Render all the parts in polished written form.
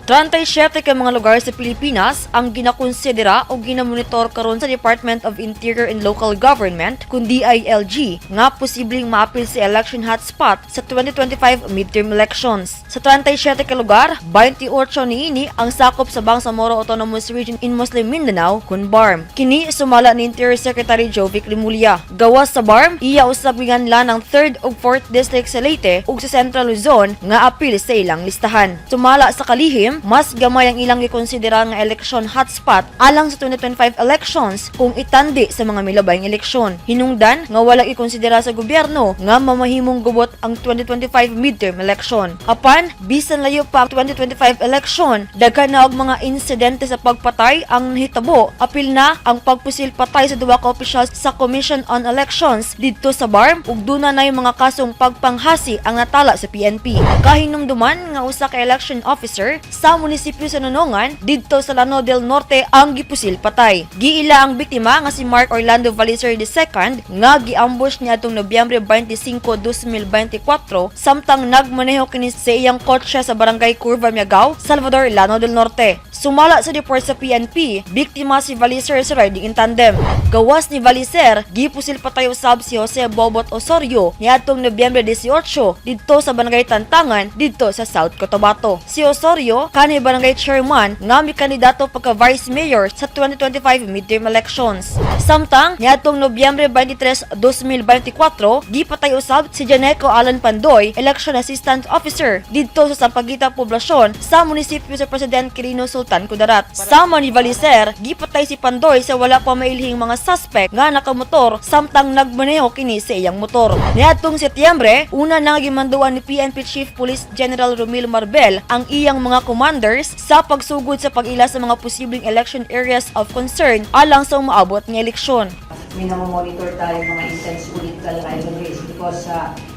37 ka mga lugar sa Pilipinas ang ginakonsidera o ginamonitor karon sa Department of Interior and Local Government kun DILG nga posibleng maapil sa election hotspot sa 2025 midterm elections. Sa 37 ka lugar, 28 niini ang sakop sa Bangsamoro Autonomous Region in Muslim Mindanao kun BARMM. Kini sumala ni Interior Secretary Jovic Remulla. Gawas sa BARMM, iya usab giganlan ang 3rd ug 4th District sa Leyte ug sa Central Luzon nga apil sa ilang listahan. Sumala sa kalihim, mas gamay ang ilang gikonsidera nga election hotspot alang sa 2025 elections kung itandi sa mga milabayng eleksyon. Hinungdan nga wala ikonsidera sa gobyerno nga mamahimong gubot ang 2025 midterm election. Apan, bisan layo pa ang 2025 election, daghan na og mga insidente sa pagpatay ang nahitabo. Apil na ang pagpusil patay sa duha ka opisyal sa Commission on Elections didto sa BARMM ug duna na yung mga kasong pagpanghasi ang natala sa PNP. Kahinumduman nga usa ka election officer sa munisipyo sa Nunungan didto sa Lanao del Norte ang gipusil patay. Giila ang biktima nga si Mark Orlando Valiser II nga giambush niadtong Nobyembre 25, 2024 samtang nagmaneho kini sa iyang kotse sa Barangay Curva Miagao, Salvador, Lanao del Norte. Sumala sa report sa PNP, biktima si Valiser sa riding in tandem. Gawas ni Valiser, gipusil patay usab si Jose Bobot Osorio niadtong Nobyembre 18 didto sa Barangay Tantangan didto sa South Cotabato. Si Osorio kanhi barangay chairman nga mikandidato pagka vice mayor sa 2025 midterm elections. Samtang niadtong Nobyembre 23, 2024, gipatay usab si Janeco Alan Pandoy, election assistant officer didto sa Sampaguita Poblacion sa munisipyo sa President Quirino, Sultan Kudarat. Sama ni Valiser, gipatay si Pandoy sa wala pa mailhing mga suspect nga nakamotor samtang nagmaneho kini sa iyang motor. Niadtong Setyembre, una na gimanduan ni PNP Chief Police General Romil Marbel ang iyang mga commanders sa pagsugod sa pag-ila sa mga posibleng election areas of concern alang sa umaabot nga eleksyon. May namomonitor tayo mga intense political rivalries because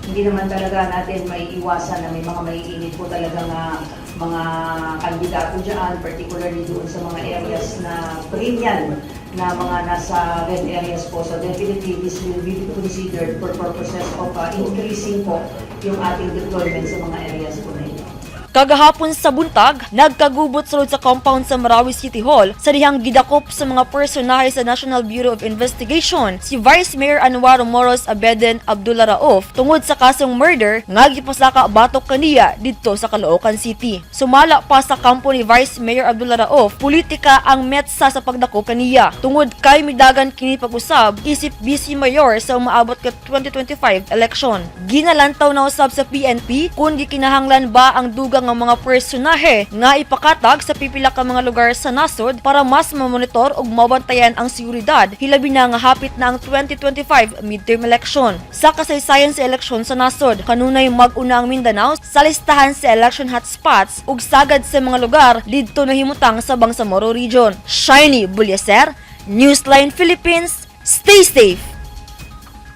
hindi naman talaga natin maiiwasan na may mga maiinit po talaga nga mga kandidato dyan, particularly doon sa mga areas na perennial na mga nasa red areas po. So definitely this will be considered for purposes of increasing po yung ating deployment sa mga areas po na ito. Kagahapon sa buntag, nagkagubot sulod sa compound sa Marawi City Hall sa dihang gidakop sa mga personahe sa National Bureau of Investigation si Vice Mayor Anwar Moros Abeden Abdullah Rauf tungod sa kasong murder nga gipasaka batok kaniya didto sa Caloocan City. Sumala pa sa kampo ni Vice Mayor Abdullah Rauf, politika ang metsa sa pagdakop kaniya tungod kay midagan kini pag-usab isip vice mayor sa umaabot ka 2025 election. Ginalantaw na usab sa PNP kung gikinahanglan ba ang dugang nga mga personahe nga ipakatag sa pipila ka mga lugar sa nasod para mas mamonitor ug mabantayan ang seguridad, hilabi na nga hapit na ang 2025 midterm election. Sa kasaysayan sa eleksyon sa nasod, kanunay mag-una ang Mindanao sa listahan sa election hotspots ug sagad sa mga lugar didto nahimutang sa Bangsamoro Region. Shiny Bulyaser, Newsline Philippines, stay safe!